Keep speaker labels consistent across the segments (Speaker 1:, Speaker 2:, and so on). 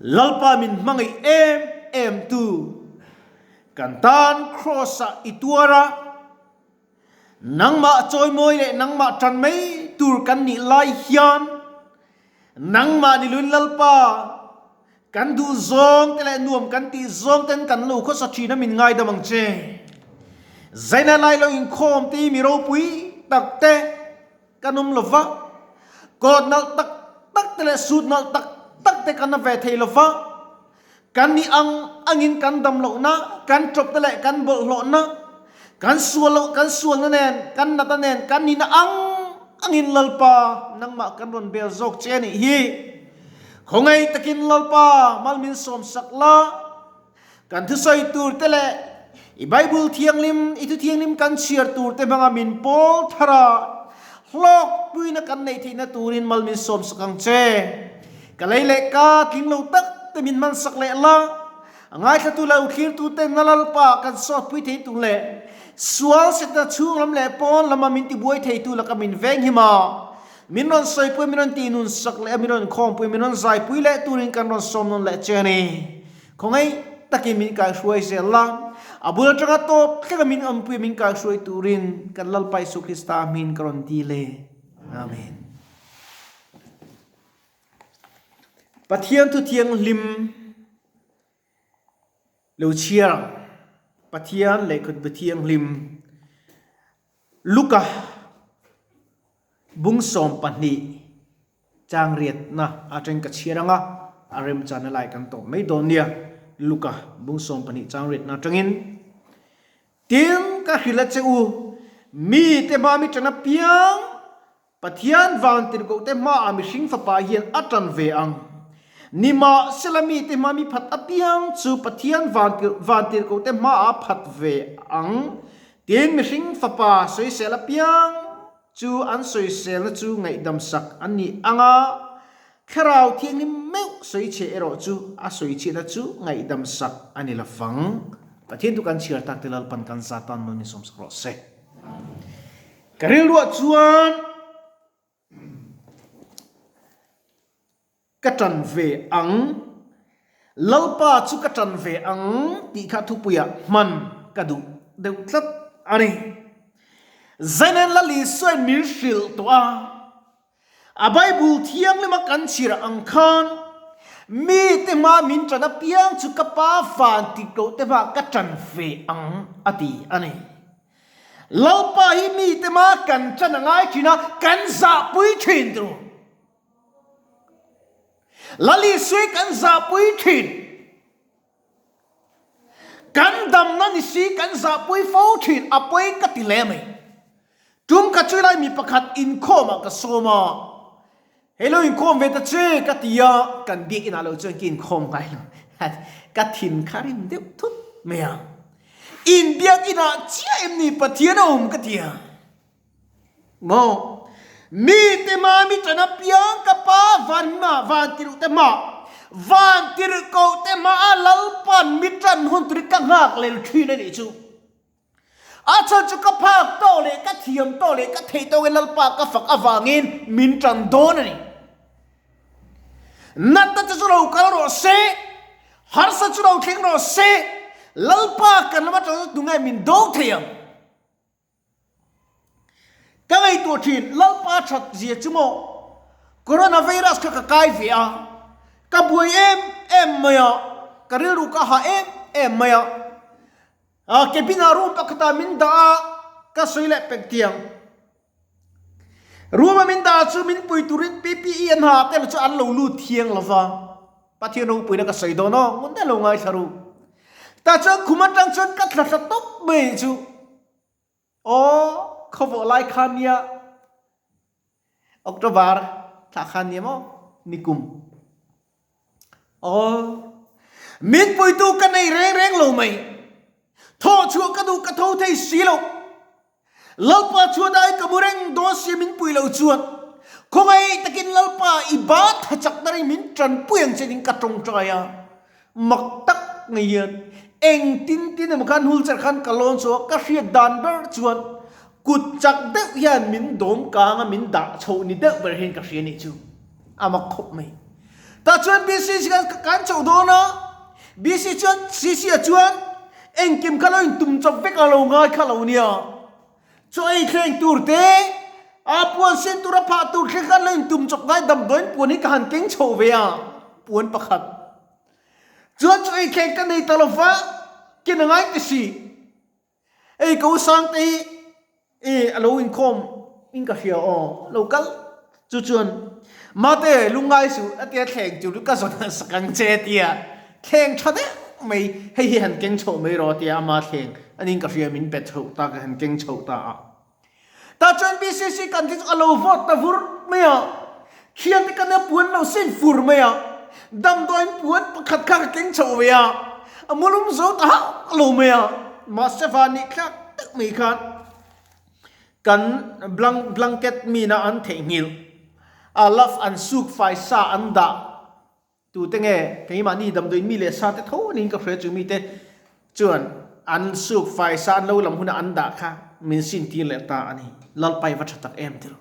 Speaker 1: Lalpa min hmangaih em em tu kan tan Kraws-ah i tuar a, nangmah chawimawi leh nangmah tan mai tur kan nih lai hian nangmah ni luin Lalpa kan duh zawng te leh nuam kan tih zawng ten kan lo khawsa thin a min ngaidam ang che. Zaina lai lo inkhawm te hi mi ropui tak te Kan awm lo va, coat nalh tak tak te leh suit nalh tak tak te kan la ve thei lo va, kan nih ang angin kan dam lohna, kan tawpna leh kan bawlhhlawhna, kan sual loh kan sualna nen, kan natna nen kan nihna ang angin Lalpa nangmah kan rawn bel zawk che a nih hi. Khawngaih takin Lalpa mal min sawmsak la. Kan thusawi tur te leh i Bible thianghlim, i thu thianghlim kan chhiar tur te hmanga min pawl thar a, hlawkpuina kan neih theihna turin mal min sawmsak ang che. Ka lei leh ka tling lo tak te min hmansak leh la, a ngaithlatu leh uthlir ten na Lalpa kan sawtpui thei tur leh sual setna chhung lam leh pawn lama min tibuai theitu laka min venghim a, min rawn sawipui, min rawn tihnunsak leh a, min rawn khawmpui, min rawn zaipui leh turin kan rawn sawm nawn leh che a ni. Khawngaih takin min kaihruai zel la, a bul atanga tawp thlenga min awmpui min kaihruai turin kan Lalpa Isu Krista hmin ka rawn dil e. Amen. Pathian thu thianghlim lo chhiar ang. Pathian lehkhabu thianghlim Luka bung 12 Chang riatna atangin ka chhiar ang a, a remchana lai kan tawp mai dawn nia. Luka bung 12 chang riatna atangin, Tin, ka hrilh a che u, mite hma mi tan apiang, Pathian van tirhkohte hmaah mihring fapa hian a tan ve ang. Nimahsela mite hma mi phat apiang chu Pathian van tirhkohte hmaah a phat ve ang. Tin, mihring fapa sawisel apiang, Chu an sawiselna chu ngaihdamsak an ni ang a, Thlarau Thianghlim meuh sawichhe erawh chu a sawichhiatna chu ngaihdamsak a ni lo vang. Pathian chu kan chhiar tak te Lalpan kan za tan nawn in sawmsak rawh se. Ka rilruah chuan ka tan ve ang, Lalpa chu ka tan ve ang tih kha thupuiah hman ka duh deuh tlat a ni. Zainen Lal Isuain min hrilh tawh a, a Bible thianglima kan chhir ang khan mite hma min tan apiang chu ka Pa van tik loh te hma ka tan ve ang a ti a ni. Lalpa hi mite hma kan tan a ngai thin a, kan zahpui thin tur. Lal Isui kan zahpui thin. Kan damna ni si kan zahpui fo thin a pawi ka ti hle mai. Tum kha chu lai mi pakhat inkhawmah ka sawm a, Hei lo inkhawm ve ta che ka ti a, kan biak inah lo chuan ka inkhawm ngai lo. Ka thin kha rim deuh thut mai a. In biak inah chiah em ni Pathian a awm ka ti a. Maw? Mite hma mi ṭan apiang ka pa van hma van tirh te hma van tirh koh te hma a Lalpan mi ṭan hun turin ka nghak lel ṭhin a nih chu. A chhan chu ka phak tawh leh ka thiam tawh leh ka theih tawkin Lalpa ka fak avangin min ṭan dawn a ni. Natna te chu lo kal rawh se, harsa chu lo thleng rawh se, Lalpa kan lama ṭan chu tunge min do thei ang? Ka ngaihtuah thin, Lalpa that zia chu maw? Coronavirus kha ka kai ve a, ka buai em em mai a, ka rilru ka ha em em mai a. Cabin ah room pakhatah min dah a, ka sawi leh pek tiang. Room a min dah chu min pui turin PPE an ha te chu an lo lut thiang lo va. Pathian ropuina ka sawi dawn aw, ngun deuh lo ngaithla ru. Tah chuan khum atang chuan ka thla thla tawp mai chu. Aw, khawvawh lai khan nia, October thla khan nia maw, nikum. Aw, min puitu ka nei reng reng lo mai. Thawh chhuah ka duh ka tho thei si lo. Lalpa chhuat ai ka mu reng dawn sia min pui lo chuan. Khawngaih takin Lalpa i ba tha chak na ring min tanpui ang che ding ka tawngtai a. Mak tak mai hian eng tin tin emaw khan hul cher khan ka lawn chu a, ka hriat dan ber chuan kut chak deuh hian min dawm kang a min dah chhoh ni deuh ber hian ka hria nih chu. A mak khawp mai. Tah chuan BCC khan kan chhoh dawn a, BC chuan CC ah chuan engkim kha lo intum chawp vek a lo ngai kha lo nia. Chaw ei thleng tur te, a puan sin tur a phah tur thleng khan lo intum chawp ngai damdawiin puan hi ka han keng chho ve a, puan pakhat. Chuan chaw ei thleng ka nei ta lo va, ken a ngai ti si. Hei ko Sangte hi i a lo inkhawm in ka hria aw, lo kal chu chuan Mate lungngai suh a tia thleng tur chu ka zawn sak ang che a tia, thleng tha deuh mai hei hi han keng chhoh mai rawh a tia ama thleng anin ka hria min pe chhoh ta ka han keng chhoh ta a. Tah chuan BCC kan te chu a lo vote ta vur mai a, thian te kan a puan lo sin fur mai a, damdawiin puan pakhat kha ka keng chhoh ve a, a mulum zo ta hauh lo mai a, mahse van nih thlak deuh mai khan kan blanket mina an theihnghilh a love an suk fai sa an dah. Tute nge keimahni damdawiin mi leh sa te tho aniin ka hria chu mite chuan an suk fai sa an lo lam huna an dah kha min sin tir leh ta a ni. Lalpa i va tha tak em tilo.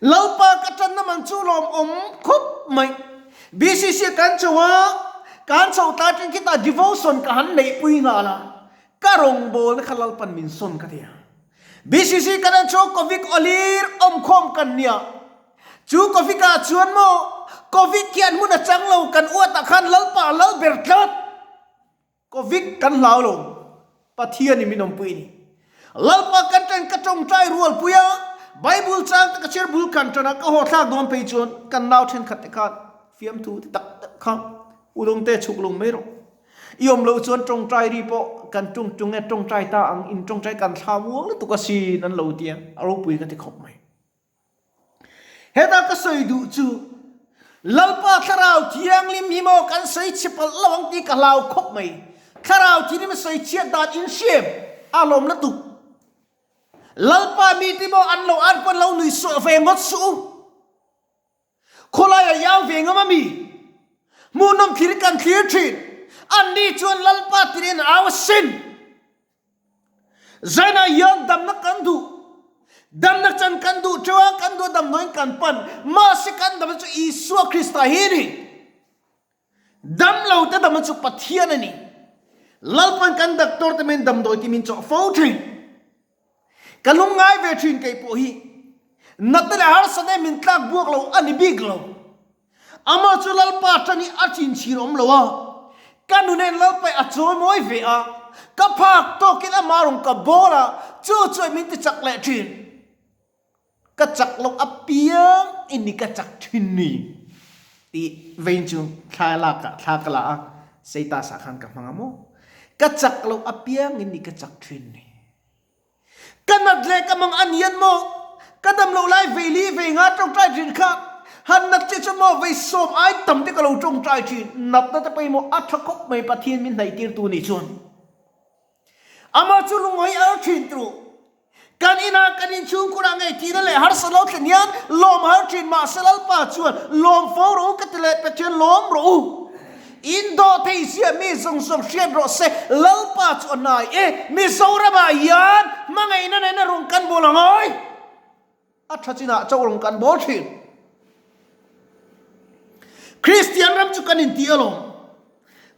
Speaker 1: Lalpa ka tanna man chu lawm awm khawp mai. BCC a kan chho a, kan chho tlai thin khitah devotion ka han neihpui nghal a, ka rawngbawlna kha Lalpan min sawn ka ti a. BCC kan en chu Covid awlir awmkhawm kan nia. Chu Covid ah chuan maw Covid khian hmun a chang lo kan uat ah khan Lalpa a lal ber tlat. Covid kan hlau lo Pathian in min awmpui ni. Lalpa kan ṭan ka ṭawngṭai rualpui a, Bible chang te ka chhiar bul kan ṭan a, ka haw thlak dawn phei chuan kan nau ṭhenkhat te khan fiamthu te tak tak kha ulawngte chhuk lung mai rawh. I awm loh chuan tawngtai ri pawh kan tung tung e, tawngtai ta ang in tawngtai kan thla muang lutuk asin an lo ti a, a ropui ka ti khawp mai. Heta ka sawi duh chu Lalpa Thlarau Thianghlim hi maw kan sawi chhe palh lo ang tih ka hlau khawp mai. Thlarau Thianghlim a sawi chhiat dan in hriam a lawm lutuk. Lalpa mite maw an lo an pawn lo nui suah ve ngawt suh u. Khawlai a iau ve ngam a mi? Hmuhnawm thlir kan thlir thin. Anni chuan Lalpa tiin an au a sin. Zainah hian damna kan duh. Damna chan kan duh teuh a, kan duh a damdawiin kan pan. Mahse kan damna chu Isua Krista hi a ni. Damlo te damna chu Pathian a ni. Lalpan kan doctor te min damdawi ti min chawh fo thin. Ka lungngai ve thin kei pawh hi. Natna leh harsatna hi min tlak buak lo a ni bik lo. Amah chu Lalpa tan hi a chinchhir awm lo a, ka nunen Lalpa hi a chawimawi ve a, ka phak tawkin amah rawn ka bawl a, chu chuan min ti chak leh thin. Ka chak loh apiang in ni ka chak thin ni tih vein chu thla lak ah thla ka la a, status ah khan ka hmang a maw? Ka chak loh apiang in ni ka chak thin ni. Ka nat leh ka mang a nian maw? Ka dam loh lai vei li vei nga tawngtai thin kha han nat che chu maw vei sawm ai tam te ka lo tawngtai thin. Natna te pawimawh a tha khawp mai Pathian min hnaih tir tu nih chuan. Amah chu lungawi ar thin tur. Kan inah kan inchhungkhurah ngei tihna leh harsa lo thlen hian lawm har thin mahse Lalpa chuan lawm fo rawh u ka ti leh Pathian lawm rawh u. In dawh thei zia mi zawng zawng hriat rawh se Lalpa chu a hnai e. Mizoramah hian hmangaihna nena rawn kan bawl a ngai. A tha chinah chauh rawn kan bawl thin. Kristian ram chu kan inti alawm.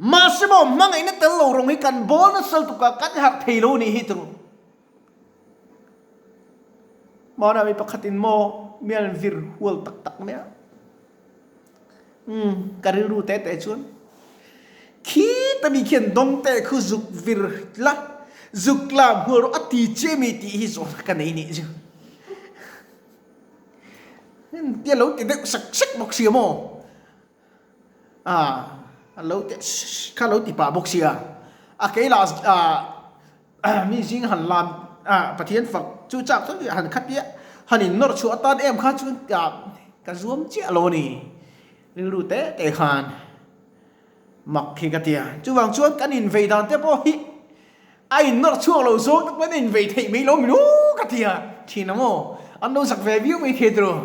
Speaker 1: Mahse maw hmangaihna tel lo rawng hi kan bawl nasa lutuk a, kan harh thei lo nih hi turu. Mahna mi pakhatin maw mi an vir hual tak tak mai a. Umm ka rilru te te chuan khita mi khian dawng te khu zuk vir la zuk lam hual rawh a ti che mi tih hi zawhna ka nei nih chu. Tia lo ti deuh sek sek bawk sia maw? Ah a lo ti kha lo ti pah bawk sia a kei lah ah mi zing han lam ah Pathian fak chu chak chuan han khatia han in nawr chhuah atan em kha chuan ka zuam chiah lo a ni rilru te te khan mak hi ka ti a chuvang chuan kan invei dan te pawh hi A innawrh chhuak lo zawng te pawhin a invei theih mai lo min u ka ti a, thin a maw? An lo zak ve viau mai thei tiraw?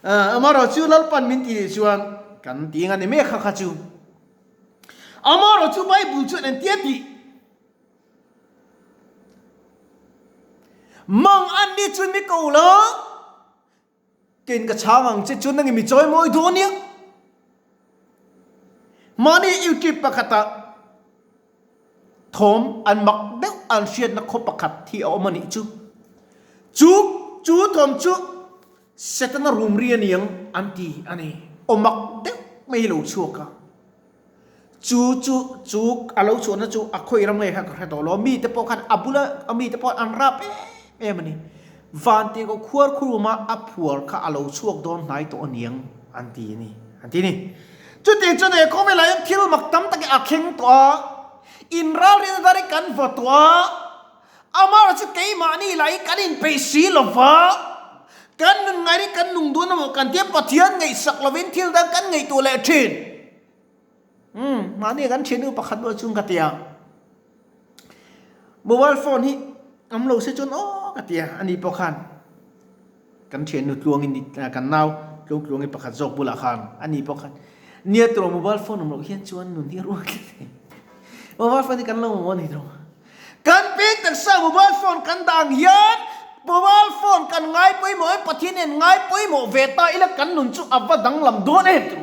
Speaker 1: Amaherawh chu Lalpan min ti nih chuan kan ti eng a ni mek kha kha chu. Amaherawh chu Bible chuan engtia tih? Mang an ni chuan mi ko la, keiin ka chhang ang che chuan nangin mi chawimawi dawn nia. Mahni YouTube pakhatah thawm an mak deuh an hriatna khaw pakhat hi a awm a nih chu. Chu chu thawm chu Setana rum ri a niang an ti a ni. Aw mak deuh mai hi lo chhuak a. Chu chu chu a lo chhuahna chu a khawi ram ngei kha ka hre tawh lo. Mite pawh khan a bula a mite pawh an rap em em a ni. Vanti ko khuar khuruma a phuar kha a lo chhuak dawn hnai tawh aniang an ti a ni an ti a ni. Chutiang chuan he khawvelah hian thil mak tam tak hi a thleng tawh a, inralrinna dar hi kan vaw tawh a, Amaherawh chu keimahni lah hi kan inpeih si lo va, kan nun ngai hi kan nung duan emaw kan tia Pathian ngaihsak lovin thil dang kan ngaihtuah leh thin. Umm, mahni kan thiannu pakhat bulah chuan ka ti a, mobile phone hi awm lo se chuan aw ka ti a, ani pawh khan kan thiannu tluangin kan nau tluang tluangi pakhat zawk bulah khan ani pawh khan nia turaw mobile phone awm loh hian chuan nun hi a ruak tlat thei, mobile phone hi kan lo mamawh a ni turaw. Kan peng taksa mobile phone kan dah ang hian mobile phone kan ngai pawimawh em Pathian hian ngai pawimawh ve ta ila kan nun chu a va danglam dawn em tih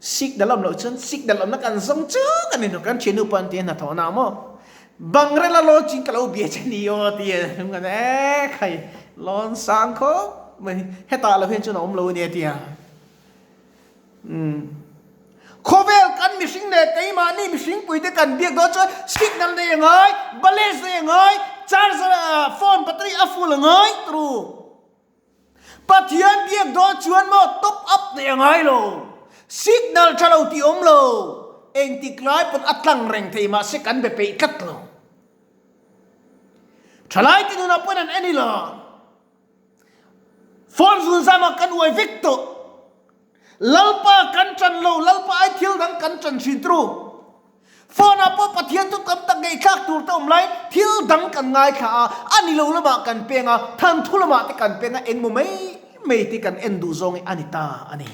Speaker 1: Signal awm loh chuan signal awmna kan zawng chuk a ni kan thiannu pawh an ti a hnathawhna maw Bangrela lawn chin ka lo bia che ni aw ti a e khai lawn sang khawp mai hetah lo hian chuan a awm lo a ni a ti a. Umm. Khawvel kan mihring leh keimahni mihring puite kan biak dawn chuan signal nei a ngai, balance nei a ngai, charger phone battery a full a ngai turu. Pathian biak dawn chuan maw top up nei a ngai lo, signal tha lo tih awm lo, engtik lai pawn a tlang reng thei mahse kan be peih tlat lo. Thalaite nunah pawn an en ila. Phone zunzam ah kan uai vek tawh. Lalpa kan ṭan lo, Lalpa ai thil dang kan ṭan ṭhin turu. Phone ah pawh Pathian chu tam tak ngaihthlak tur te awm laiin thil dang kan ngaithla a, a ni lo lamah kan peng a, thanthu lamah te kan peng a, engmaw mai mai te kan en duh zawng hi a ni ta a ni.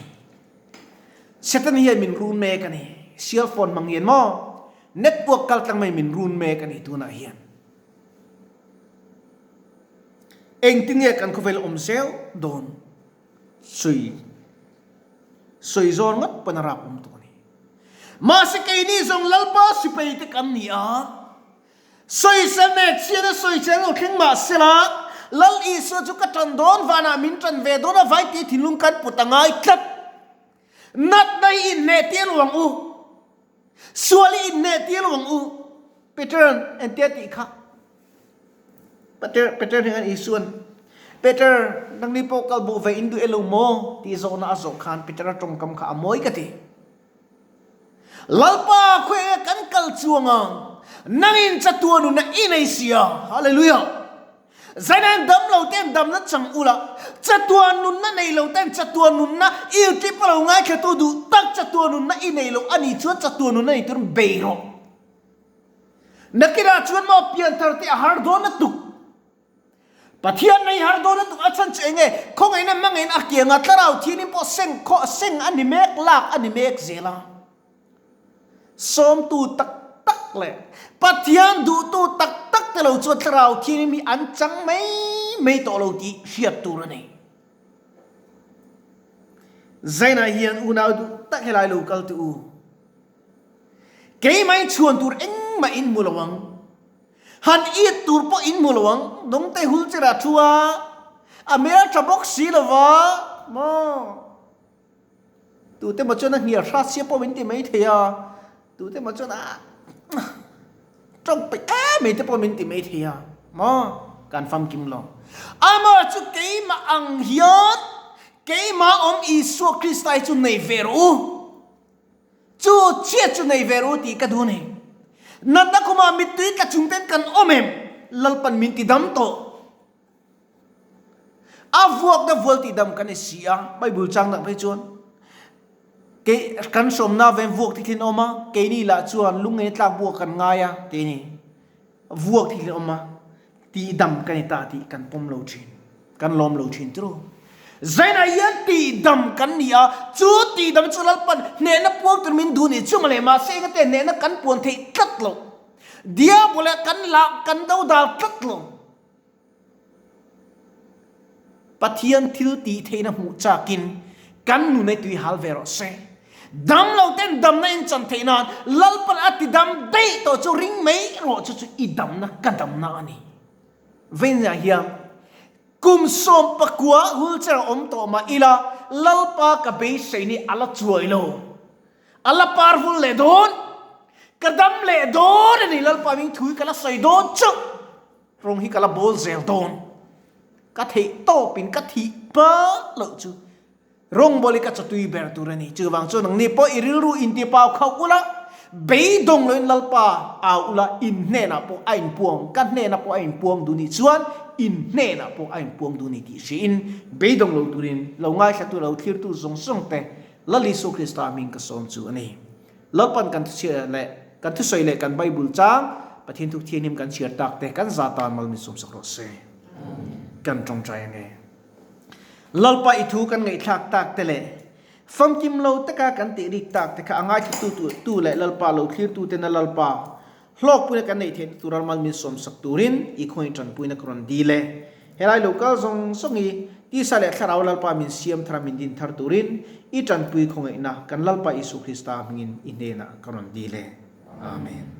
Speaker 1: Satan hian min run mek a ni. Cell phone hmang hian maw? Network kal tlang mai min run mek a ni tunah hian. Engtin nge kan khawvel awm zel dawn? Sawi sawi zawn ngawt pawn a rap awm tawh a ni. Mahse keini zawng Lalpa sipai te kan ni a, sawisel nek chian a sawi chian lo thleng mahsela Lal Isua chu ka tan dawn vanah min tan ve dawn a vai tih thinlung kan put a ngai tlat. Natna hi inhneh tir lo ang u. Sual hi inhneh tir lo ang u. Peter-a'n engtia tih kha? Peter, Peter hnenah Isua'n, Peter, nangni pawh kal bo ve in duh e lo maw? tih zawhna a zawh khan Peter-a tawngkam kha a mawi ka ti. Lalpa, khawi nge kan kal chuang ang? Nangin chatuan nunna i nei si a. Hallelujah! Zainain dam lo ten damna chang ula, chatuan nunna nei lo ten chatuan nunna i tlip a lo ngaithlatu duh tak chatuan nunna i nei lo a nih chuan chatuan nunna nei turin bei rawh. Nakinah chuan maw pianthar te a har dawn a tuk. Pathian nei har dawn a tuk a chhan chu eng nge? Khawngaihna hmangin a kianga thlarau thianin pawh seng khaw seng a ni mek lak a ni mek zel a. Sawmtu tak tak leh Pathian duhtu tak tak te lo chuan thlarau thianin hi an chang mai mai tawh lo tih hriat tur a nei. Zainah hian unau duh tak helai lo kal teh u. Keimah in chhuan tur engmah in hmu lo ang. Han it tur pawh in hmu lo ang. Dawngte hul cherah thu a, a hmel tha bawk si lo va maw? Tute maw chuan a hnial hrat sia pawh min ti mai thei a, tute maw chuan a tawng peih em mai te pawh min ti mai thei a maw? Kan famkim lo. Amah chu keimah ang hian keimah awm Isua Krista hi chu nei ve rawh u. Chu chiah chu nei ve ru tih ka duh nei. Natna khumah mittui tla chung ten kan awm em? Lalpan min ti dam tawh. A vuakna vual tih dam kan i si a, Bible chang dak phei chuan kei kan hrawmna veng vuak thithlin awm a, keini lah chuan lungngeina tlak buak kan ngai a ti a ni. Vuak thithlin awm a. Tihdam kan i ta tih kan pawm lo thin, kan lawm lo thin turu. Zainah hian tihdam kan ni a, chu tihdam chu Lalpan hnehna puang tur min duh ni chu mawle, mahse engate hnehna kan puan theih tlat lo. Diabole kan lah kan dodal tlat lo. Pathian thil tih theihna hmuh chakin. Kan nun hi tui hal ve rawh se. Dam lo ten damna in chan theih nan Lalpan a ti dam daih tawh chu ring mai rawh chu chu i damna ka damna a ni. Veinia hian kum 19 wheelchair a awm tawh mah ila Lalpa ka beisei ni a la chuai lo. A la par vul leh dawn. Ka dam leh dawn a ni Lalpa hming thui ka la sawi dawn chauh. Rawng hi ka la bawl zel dawn. Ka theih tawpin ka thih hma loh chu rawngbawl hi ka chawtui ber tur a ni. Chuvang chuan nangni pawh i rilru intipau khauh ula, beidawng loin Lalpa au ula, in hnenah pawh a inpuang, ka hnenah pawh a inpuang duh nih chuan in hnenah pawh a inpuang duh ni tih hriain beidawng lo turin lo ngaithlatu lo thlirtu zawng zawng te Lal Isu Krista hming ka sawm chu a ni. Lalpan kan thuchhiah leh kan thusawi leh kan Bible chang Pathian thuk thianghlim kan chhiar tak te kan za tan mal min sawmsak rawh se. Kan tawngtai ange. Lalpa i thu kan ngaihthlak tak te leh famkim lo taka kan tih rik tak te kha a ngaithlatu tu tu leh Lalpa lo thlirtu tena Lalpa hlawkpuina kan neih theihna tura mal min sawmsak turin i khawngaih tanpuina ka rawn dil e. Helai lo kal zawng zawng i tisa leh thlarau Lalpa min siam thar a min din thar turin i tanpui khawngaihna kan Lalpa Isu Krista hmingin i hnenah ka rawn dil e. Amen.